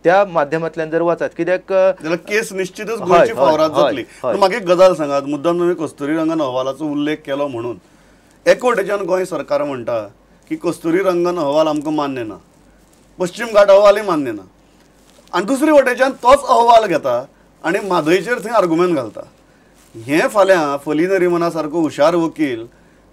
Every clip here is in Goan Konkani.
त्या माध्यमांतल्यान जर वचत कित्याक जाल्यार केस निश्चितच गोंयची फावराद जातली. पूण म्हाका एक गजाल सांगात, मुद्दाम तुमी कस्तुरी रंगन अहवालाचो उल्लेख केलो म्हणून एके वटेच्यान गोंय सरकार म्हणटा की कस्तुरी रंगन अहवाल आमकां मान्य ना, पश्चिम घाट अहवालय मान्य ना, आनी दुसरे वटेच्यान तोच अहवाल घेता आनी म्हादयचेर थंय आर्गुमेंट घालता. हें फाल्यां फली नरिमना सारको हुशार वकील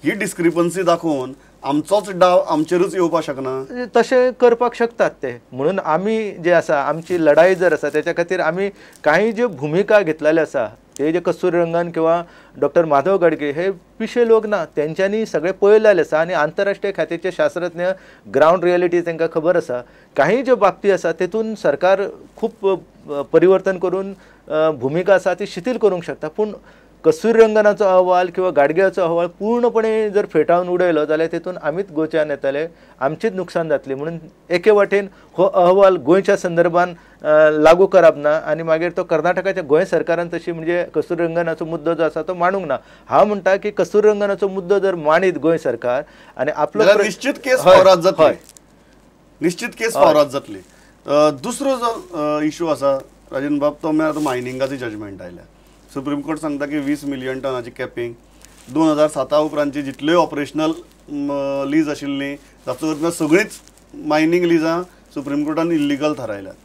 ही डिस्क्रिपन्सी दाखोवन आमचोच डाव आमचेरूच येवपाक शकना, तशें करपाक शकतात ते. म्हणून आमी जे आसा आमची लढाई जर आसा तेच्या खातीर आमी कांय ज्यो भुमिका घेतलेल्यो आसा ते जे कस्तुरी रंगन किंवा डॉक्टर माधव गाडगे हे पिशे लोक ना, तेंच्यांनी सगळें पळयलेलें आसा आनी आंतरराष्ट्रीय ख्यातीचे शास्त्रज्ञ ग्रावंड रियलिटी तांकां खबर आसा. काही ज्यो बाबती आसा तेतून सरकार खूब परिवर्तन करून भुमिका आसा ती शिथील करूंक शकता. पूण कस्तुरी रंगनाचो अहवाल किंवा गाडग्याचो अहवाल पूर्णपणे जर फेटाळून उडयलो जाल्यार तेतून आमीच गोंयच्यान येतले, आमचीच नुकसान जातली. म्हणून एके वाटेन हो अहवाल गोंयच्या संदर्भान लागू करप ना आनी मागीर तो कर्नाटकाच्या गोंय सरकारान तशी म्हणजे कस्तुरी रंगनाचो मुद्दो जो आसा तो मांडूंक ना. हांव म्हणटा की कस्तुरी रंगनाचो मुद्दो जर मांडीत गोंय सरकार आनी आपलो निश्चित केस फावराद जातली, निश्चित केस फावराद जातली. दुसरो जो इशू आसा राजेंद्र बाब तो म्हळ्यार आतां मायनिंगाची जजमेंट आयल्या. सुप्रीम कोर्ट सांगता की 20 मिलियन टनाची कॅपिंग 2007 उपरांतची जितल्योय ऑपरेशनल लीज आशिल्ली ताचो अर्थ सगळींच मायनींग लिजां सुप्रीम कोर्टान इल्लिगल थारायल्यात.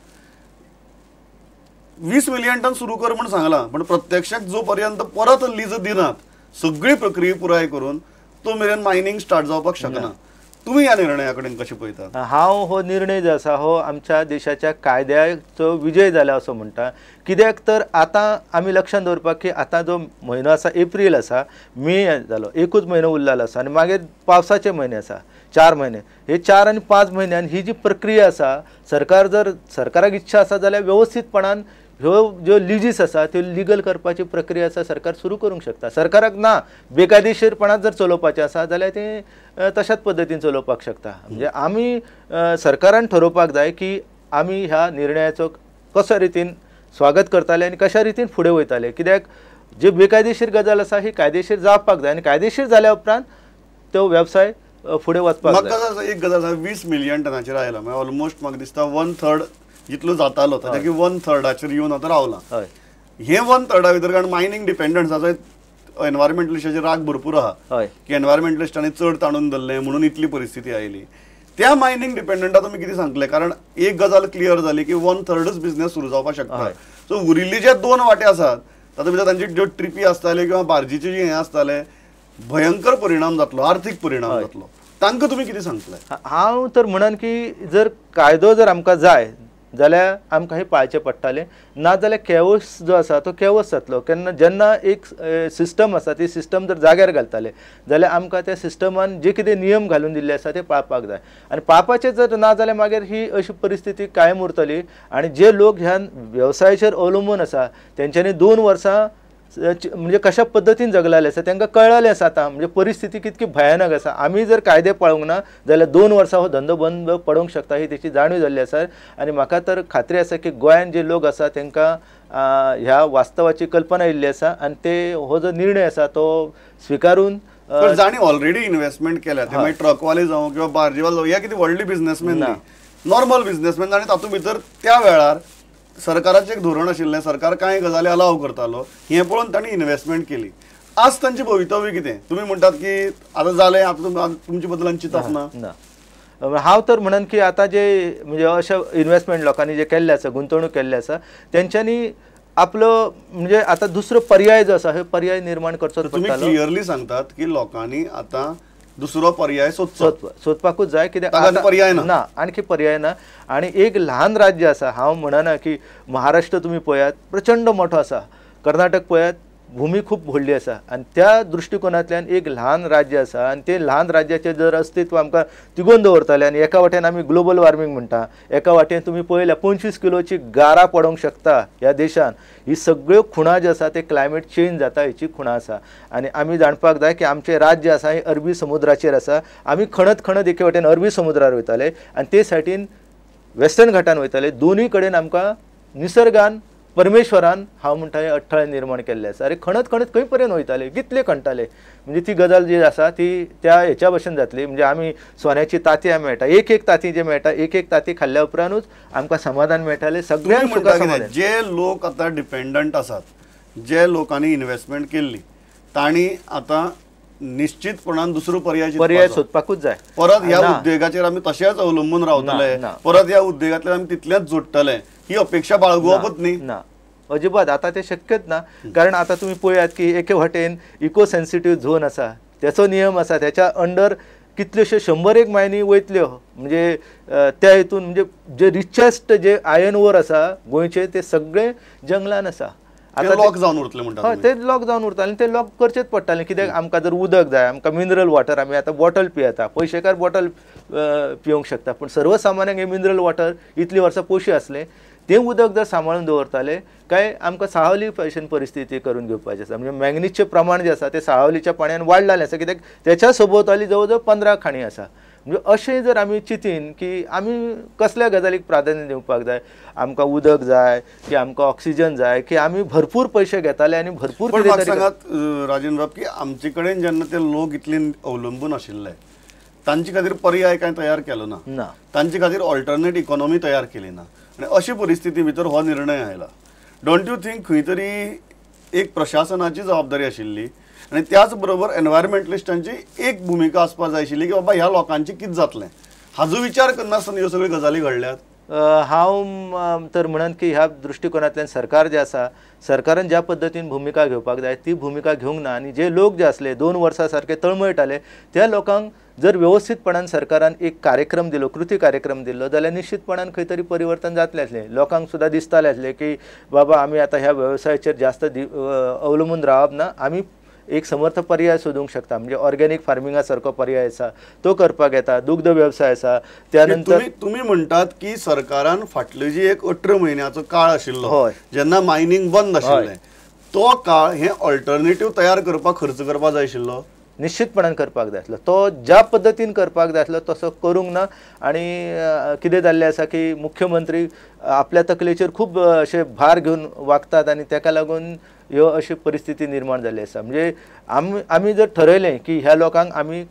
20 मिलियन टन सुरू कर म्हूण सांगलां, पण प्रत्यक्षात जो पर्यंत परत लीज दिनात सगळी प्रक्रिया पुराय करून तो मेरेन मायनींग स्टार्ट जावपाक शकना. तुमी ह्या निर्णया कडेन कशें पळयता? हांव हो निर्णय जो आसा हो आमच्या देशाच्या कायद्याचो विजय जाला असो म्हणटा. कित्याक तर आतां आमी लक्षांत दवरपाक की आतां जो म्हयनो आसा एप्रील आसा, मे जालो, एकूच म्हयनो उरलेलो आसा आनी मागीर पावसाचे म्हयने आसा 4 म्हयने. हे 4 आनी 5 म्हयन्यान ही जी प्रक्रिया आसा सरकार जर सरकाराक इच्छा आसा जाल्यार वेवस्थीतपणान ह्यो ज्यो लिजीस आसा त्यो लिगल करपाची प्रक्रिया आसा सरकार सुरू करूंक शकता. सरकाराक ना बेकायदेशीरपणान जर चलोवपाचें आसा जाल्यार तें तशाच पद्दतीन चलोवपाक शकता. म्हणजे आमी सरकारान ठरोवपाक जाय की आमी ह्या निर्णयाचो कसो रितीन स्वागत करताले आनी कशा रितीन फुडें वयताले. कित्याक जी बेकायदेशीर गजाल आसा ही कायदेशीर जावपाक जाय आनी कायदेशीर जाल्या उपरांत तो वेवसाय फुडें वचपाक जाय. एक गजाल 20 मिलियन टनाचेर आयला म्हळ्यार ऑलमोस्ट म्हाका दिसता 1/3 जितलो जातालो ताच्या की 1/3 येवन आतां रावला. हे 1/3 भितर कारण मायनींग डिपेंडन्साचो एनवायरमेंटलिस्टाचेर राग भरपूर आहा की एनवायरमेंटलिस्टांनी चड ताणून धरलें म्हणून इतली परिस्थिती आयली. त्या मायनींग डिपेंडंटा तुमी कितें सांगले? कारण एक गजाल क्लियर जाली की 1/3 बिजनेस सुरू जावपाक शकता. सो उरिल्ले जे 2 वांटे आसात तातूंत भितर तांची ज्यो ट्रिपी आसताले किंवा बार्जीचे जे हें आसताले भयंकर परिणाम जातलो, आर्थीक परिणाम जातलो. तांकां तुमी कितें सांगतले? हांव तर म्हणन की जर कायदो जर आमकां जाय जाल्यार आमकां हें पाळचें पडटालें, ना जाल्यार केवस जो आसा तो केवस जातलो. केन्ना जेन्ना एक सिस्टम आसा ती सिस्टम जर जाग्यार घालताले जाल्यार आमकां त्या सिस्टमान जे कितें नियम घालून दिल्ले आसा ते पाळपाक जाय आनी पाळपाचें जर ना जाल्यार मागीर ही अशी परिस्थिती कायम उरतली आनी जे लोक ह्या वेवसायाचेर अवलंबून आसा तेंच्यांनी 2 वर्सां म्हणजे कशा पद्दतीन जगलेले आसा तांकां कळ्ळेलें आसा आतां म्हणजे परिस्थिती कितकी भयानक आसा. आमी जर कायदे पाळूंक ना जाल्यार 2 वर्सां हो धंदो बंद पडोवंक शकता ही तेची जाणीव जाल्ली आसा. आनी म्हाका तर खात्री आसा की गोंयान जे लोक आसा तांकां ह्या वास्तवाची कल्पना येयल्ली आसा आनी ते हो जो निर्णय आसा तो स्विकारून जांणी ऑलरेडी इन्व्हेस्टमेंट केल्या ते मागीर ट्रकवाले जावं किंवा बार्जीवाले जावं, हे कितें व्हडले बिजनेसमॅन न्ही, नॉर्मल बिजनेसमॅन. आनी तातूंत भितर त्या वेळार सरकाराचें एक धोरण आशिल्लें, सरकार कांय गजाली अलाव करतालो, हें पळोवन तांणी इन्व्हेस्टमेंट केली. आज तांचें भवितव्य कितें? तुमी म्हणटात की आतां जालें, आतां तुमचे बद्दल चिंतप ना. हांव तर म्हणन की आतां जे म्हणजे अशें इन्व्हेस्टमेंट लोकांनी जे केल्लें आसा, गुंतवणूक केल्ली आसा, तेंच्यांनी आपलो म्हणजे आतां दुसरो पर्याय जो आसा हे पर्याय निर्माण करचो. तुमी क्लियरली सांगतात की लोकांनी आतां दुसरो पर्याय सोदपाकूच जाय, कित्याक पर्याय ना, आणखी पर्याय ना. आनी एक ल्हान राज्य आसा, हांव म्हणना की महाराष्ट्र तुमी पळयात प्रचंड मोठो आसा, कर्नाटक पळयात भूमी खूब व्हडली आसा आनी त्या दृश्टिकोनांतल्यान एक ल्हान राज्य आसा आनी ते ल्हान राज्याचें जर अस्तित्व आमकां तिगोवन दवरताले आनी एका वाटेन आमी ग्लोबल वॉर्मिंग म्हणटा, एका वाटेन तुमी पळयल्या 25 किलोची गारा पडोवंक शकता ह्या देशान. ही सगळ्यो खुणा ज्यो आसा ते क्लायमेट चेंज जाता हेची खुणा आसा आनी आमी जाणपाक जाय की आमचें राज्य आसा हें अरबी समुद्राचेर आसा. आमी खणत खणत एके वाटेन अरबी समुद्रार वयताले आनी ते सायडीन वेस्टर्न घाटान वयताले. दोनूय कडेन आमकां निसर्गान परमेश्वरान हांव म्हणटा हें अडथळे निर्माण केल्ले आसा. अरे खणत खणत खंय पर्यंत वयताले, कितले खणटाले, म्हणजे ती गजाल जी आसा ती त्या हेच्या भशेन जातली. म्हणजे आमी सोन्याची तांतयां मेळटा, एक एक तांती जे मेळटा, एक एक तांती खाल्ल्या उपरांतूच आमकां समाधान मेळटालें, सगळ्यांक समाधान. जे लोक आतां डिपेंडंट आसात, जे लोकांनी इन्व्हेस्टमेंट केल्ली तांणी आतां निश्चितपणान दुसरो पर्याय सोदपाकूच जाय. परत ह्या उद्देगाचेर आमी तशेंच अवलंबून रावतले, परत ह्या उद्देगांतल्यान आमी तितलेंच जोडटले ही अपेक्षा बाळगुवपूच न्ही ना, अजिबात आतां तें शक्यच ना. कारण आतां तुमी पळयात की एके वाटेन इको सेन्सिटीव झोन आसा, त्याचो नियम आसा, त्याच्या अंडर कितल्योश्यो 101 मायनी वयतल्यो, म्हणजे त्या हितून म्हणजे जे रिचेस्ट जे आयर्न ओर आसा गोंयचे ते सगळे जंगलान आसा. आतां लॉक जावन उरतले म्हणटा, हय ते लॉक जावन उरताले, ते लॉक करचेच पडटाले. कित्याक आमकां जर उदक जाय, आमकां मिनरल वॉटर, आमी आतां बॉटल पियेता, पयशेकार बॉटल पिवंक शकता, पूण सर्वसामान्यांक हें मिनरल वॉटर इतलीं वर्सां पोशी आसलें तें उदक जर सांबाळून दवरताले काय आमकां साळावली भशेन परिस्थिती करून घेवपाची आसा. म्हणजे मॅंगनीजचें प्रमाण जें आसा तें साळावलीच्या पाण्यान वाडलेलें आसा, कित्याक त्याच्या सोबोवताली जवळ जवळ 15 खाणी आसा. म्हणजे अशें जर आमी चिंतीन की आमी कसल्या गजालीक प्राधान्य दिवपाक जाय, आमकां उदक जाय की आमकां ऑक्सिजन जाय, की आमी भरपूर पयशे घेताले आनी भरपूर. पण म्हाका सांगात राजेंद्र बाब की आमचे कडेन जेन्ना ते लोक इतले अवलंबून आशिल्ले तांचे खातीर पर्याय कांय तयार केलो ना, तांचे खातीर ऑल्टरनेट इकॉनॉमी तयार केली ना, आनी अशी परिस्थिती भितर हो निर्णय आयला. Don't you think खंय तरी एक प्रशासनाची जबाबदारी आशिल्ली आनी त्याच बरोबर एनवायरमेंटलिस्टांची एक भुमिका आसपाक जाय आशिल्ली की बाबा ह्या लोकांचें कितें जातलें हाजो विचार करनासतना ह्यो सगळ्यो गजाली घडल्यात? हांव तर म्हणन की ह्या दृश्टिकोनांतल्यान सरकार जें आसा, सरकारान ज्या पद्दतीन भुमिका घेवपाक जाय ती भुमिका घेवंक ना, आनी जे लोक जे आसले 2 वर्सां सारके तळमळटाले त्या लोकांक जर व्यवस्थितपणान सरकारान एक कार्यक्रम दिलो, कृती कार्यक्रम दिलो जाल्यार निश्चितपणान खंय तरी परिवर्तन जातलें आसलें. लोकांक सुद्दां दिसतालें आसलें की बाबा आमी आतां ह्या वेवसायाचेर जास्त अवलंबून रावप ना, आमी एक समर्थ पर्याय सोदूंक शकता. म्हणजे ऑर्गेनिक फार्मिंगा सारको पर्याय आसा तो करपाक येता, दुग्ध व्यवसाय आसा. त्यानंतर तुमी म्हणटात की सरकारान फाटले जी एक 18 म्हयन्याचो काळ आशिल्लो जेन्ना मायनिंग बंद आशिल्लें तो काळ हे ऑल्टरनेटीव तयार करपाक खर्च करपाक जाय आशिल्लो, निश्चितपणान करपाक जाय आसलो. तो ज्या पद्दतीन करपाक जाय आसलो तसो करूंक ना. आनी कितें जाल्लें आसा की मुख्यमंत्री आपल्या तकलेचेर खूब अशे भार घेवन वागतात आनी ताका लागून ह्यो अशी परिस्थिती निर्माण जाल्ली आसा. म्हणजे आमी जर ठरयलें की ह्या लोकांक आमी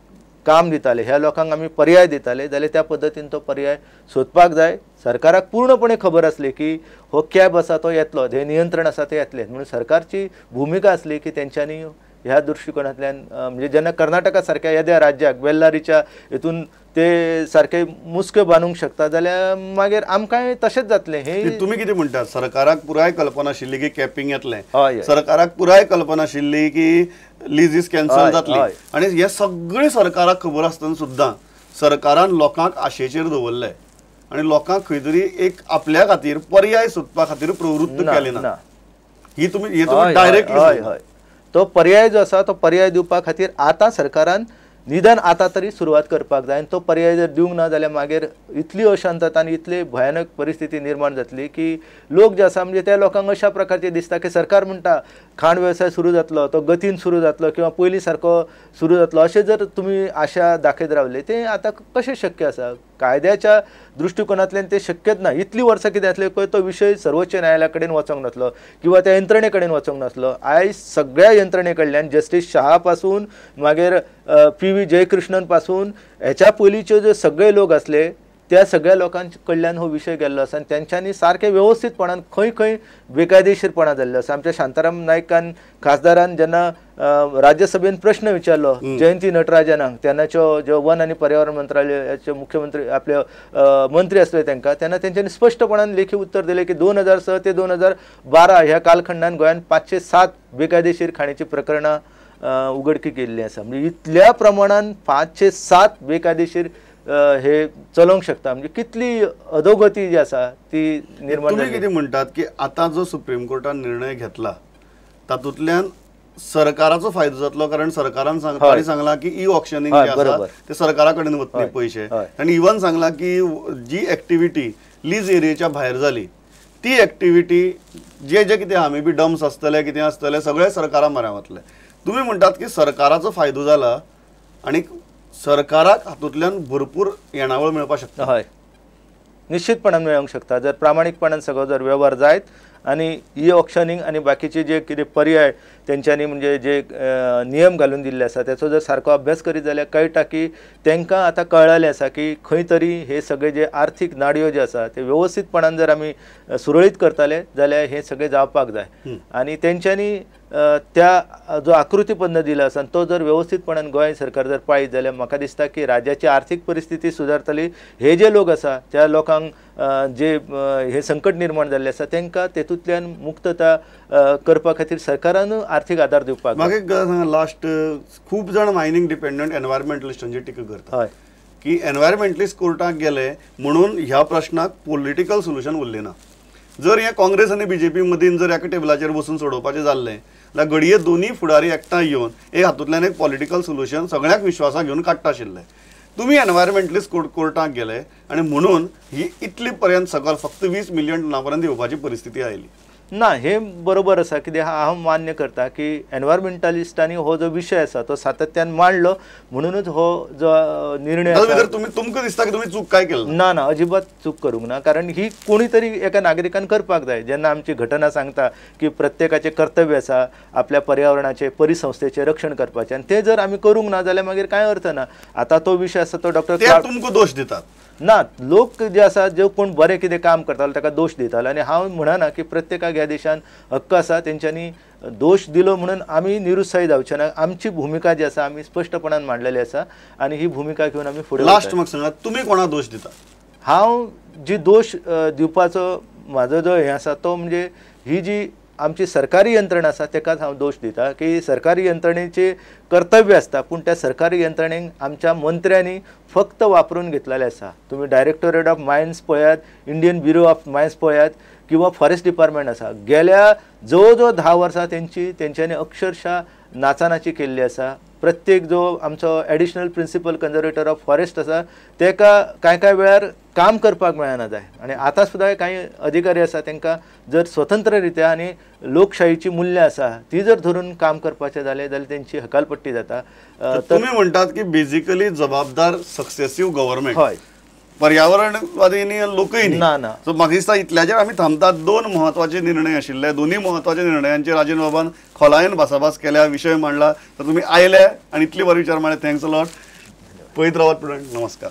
काम दिताले, ह्या लोकांक आमी पर्याय दिताले, जाल्यार त्या पद्दतीन तो पर्याय सोदपाक जाय. सरकाराक पूर्णपणे खबर आसली की हो कॅब आसा तो येतलो, हे नियंत्रण आसा तें येतलें, म्हणून सरकारची भुमिका आसली की तेंच्यांनी ह्या दृश्टिकोनांतल्यान म्हणजे जेन्ना कर्नाटका सारक्या येद्या राज्याक बेल्लारीच्या हितून ते सारके मुस्क्यो बांदूंक शकता जाल्यार मागीर आमकांय तशेंच जातलें. हे तुमी कितें म्हणटात? सरकाराक पुराय कल्पना आशिल्ली की कॅपिंग येतलें, सरकाराक पुराय कल्पना आशिल्ली की लिजीस कॅन्सल जातली, आनी हे सगळें सरकाराक खबर आसतना सुद्दां सरकारान लोकांक आशेचेर दवरले आनी लोकांक खंय तरी एक आपल्या खातीर पर्याय सोदपा खातीर प्रवृत्त केले ना. ही तुमी डायरेक्टली हय तो पर्याय जो आसा तो पर्याय दिवपा खातीर आतां सरकारान निदान आतां तरी सुरवात करपाक जाय. आनी तो पर्याय जर दिवंक ना जाल्यार मागीर इतली अशांतता आनी इतली भयानक परिस्थिती निर्माण जातली की लोक जे आसा म्हणजे त्या लोकांक अशा प्रकारचे दिसता की सरकार म्हणटा खाण वेवसाय सुरू जातलो, तो गतीन सुरू जातलो किंवा पयलीं सारको सुरू जातलो, अशें जर तुमी आशा दाखयत रावले तें आतां कशें शक्य आसा? कायद्याच्या दृश्टिकोनांतल्यान तें शक्यच ना. इतलीं वर्सां कितें आसलें पळय तो विशय सर्वोच्च न्यायालया कडेन वचोंक नासलो किंवा त्या यंत्रणे कडेन वचोंक नासलो. आयज सगळ्या यंत्रणे कडल्यान जस्टीस शहा पासून मागीर PV Jayakrishnan पासून हेच्या पयलींचे जे सगळे लोक आसले त्या सगळ्या लोकां कडल्यान हो विशय गेल्लो आसा आनी तेंच्यांनी सारकें व्यवस्थीतपणान खंय खंय बेकायदेशीरपणां जाल्लीं आसा. आमच्या शांताराम नायकान खासदारान जेन्ना राज्यसभेन प्रश्न विचारलो जयंती नटराजनाक, तेन्नाच्यो ज्यो वन आनी पर्यावरण मंत्रालयाचे मुख्यमंत्री आपले मंत्री आसले तांकां, तेन्ना तेंच्यांनी स्पश्टपणान लेखी उत्तर दिलें की 2006 ते 2012 ह्या कालखंडान गोंयांत 507 बेकायदेशीर खाणीचीं प्रकरणां उघडकी केल्ली आसा. म्हणजे इतल्या प्रमाणान 507 बेकायदेशीर हे चलोवंक शकता, म्हणजे कितली अधोगती जी आसा ती निर्माण. तुमी कितें म्हणटात की आतां जो सुप्रीम कोर्टान निर्णय घेतला तातूंतल्यान सरकाराचो फायदो जातलो, कारण सरकारान सांगलां की ई ऑक्शनिंग जें आसा ते सरकारा कडेन वतले पयशे, आनी इवन सांगलां की जी एक्टिविटी लीज एरियेच्या भायर जाली ती एक्टिविटी जे जे कितें आहा मे बी डम्स आसतले कितें आसतले सगळे सरकारा म्हऱ्यान वतले. तुमी म्हणटात की सरकाराचो फायदो जाला आनी सरकाराक हातूंतल्यान भरपूर येणावळ मेळपाक शकता. हय, निश्चितपणान मेळोंक शकता जर प्रामाणीकपणान सगळो जर वेव्हार जायत आनी ई ऑक्शनींग आनी बाकीचे जे कितें पर्याय तेंच्यांनी म्हणजे जे नियम घालून दिल्ले आसा तेचो जर सारको अभ्यास करीत जाल्यार कळटा की तांकां आतां कळ्ळेलें आसा की खंय तरी हे सगळे जे आर्थीक नाडयो जे आसा ते वेवस्थीतपणान जर आमी सुरळीत करताले जाल्यार हे सगळे जावपाक जाय आनी तेंच्यांनी त्या जो आकृतीबंध दिला आसा तो जर वेवस्थीतपणान गोंय सरकार जर पाळीत जाल्यार म्हाका दिसता की राज्याची आर्थीक परिस्थिती सुदारतली. हे जे लोक आसा त्या लोकांक जे हे संकट निर्माण जाल्लें आसा तांकां तेतूंतल्यान मुक्तता करपा खातीर सरकारान आर्थीक आदार दिवपाक. म्हाका एक गजाल सांगा, लास्ट खूब जाण मायनींग डिपेंडंट एनवायरमेंटलिस्टांची टिका करता की एनवायरमेंटलिस्ट कोर्टाक गेले म्हणून ह्या प्रश्नाक पॉलिटिकल सोल्युशन उरलें ना. जर हे काँग्रेस आनी बीजेपी मदीं जर एका टेबलाचेर बसून सोडोवपाचें जाल्लें जाल्यार घडये दोनूय फुडारी एकठांय येवन एक हातूंतल्यान एक पॉलिटिकल सोल्युशन सगळ्यांक विश्वासाक घेवन काडटा आशिल्ले. तुमी एनवायरमेंटलिस्ट कोर्टाक गेले आनी म्हणून ही इतली पर्यंत सकल फक्त 20 मिलियन टना पर्यंत येवपाची परिस्थिती आयली ना. हे बरोबर आसा कित्याक हांव मान्य करता की एनवायरमेंटलिस्टांनी हो जो विशय आसा तो सातत्यान मांडलो म्हणूनच हो जो निर्णय आसा. तुमकां दिसता की तुमी चूक काय केली ना? ना, अजिबात चूक करूंक ना, कारण ही कोणी तरी एका नागरिकान करपाक जाय. जेन्ना आमची घटना सांगता की प्रत्येकाचें कर्तव्य आसा आपल्या पर्यावरणाचें परिसंस्थेचें रक्षण करपाचें आनी तें जर आमी करूंक ना जाल्यार मागीर कांय अर्थ ना. आतां तो विशय आसा तो डॉक्टर तुमकां दोश दितात ना, लोक जे आसा जे कोण बरें कितें काम करतालो ताका दोश दितालो आनी हांव म्हणना की प्रत्येकाक ह्या देशान हक्क आसा तेंच्यांनी दोश दिलो म्हणून आमी निरुत्साही जावचे ना. आमची भुमिका जी आसा आमी स्पश्टपणान मांडलेली आसा आनी ही भुमिका घेवन आमी फुडें. लास्ट म्हाका सांगा, तुमी कोणाक दोश दिता? हांव जी दोश दिवपाचो म्हाजो जो हें आसा तो म्हणजे ही जी आमची सरकारी यंत्रणा आसा तेकाच हांव दोश दिता की सरकारी यंत्रणेचे कर्तव्य आसता पूण त्या सरकारी यंत्रणेक आमच्या मंत्र्यांनी फक्त वापरून घेतलेलें आसा. तुमी डायरेक्टोरेट ऑफ मायन्स पळयात, इंडियन ब्युरो ऑफ मायन्स पळयात किंवा फॉरेस्ट डिपार्टमेंट आसा, गेल्या जवळ जवळ 10 वर्सां तेंच्यांनी अक्षरशः नाचानाची केल्ली आसा. प्रत्येक जो आमचो additional principal conservator of forest आसा तेका कांय कांय वेळार काम करपाक मेळना जाय आनी आतां सुद्दां कांय अधिकारी आसा तांकां जर स्वतंत्र रित्या आनी लोकशाहीची मूल्यां आसा ती जर धरून काम करपाचें जालें जाल्यार तेंची हकालपट्टी जाता. तुमी म्हणटात की बेजिकली जबाबदार सक्सेसीव गव्हर्मेंट, हय, पर्यावरणवादी लोकय ना ना. सो म्हाका दिसता इतल्याचेर आमी थांबतात. दोन म्हत्वाचे निर्णय आशिल्ले, दोनूय म्हत्वाच्या निर्णयांचेर राजेंद्र बाबान खोलायेन भासाभास केल्या, विशय मांडला. तर तुमी आयले आनी इतले बरे विचार मांडले, thanks a lot. पळयत रावात, नमस्कार.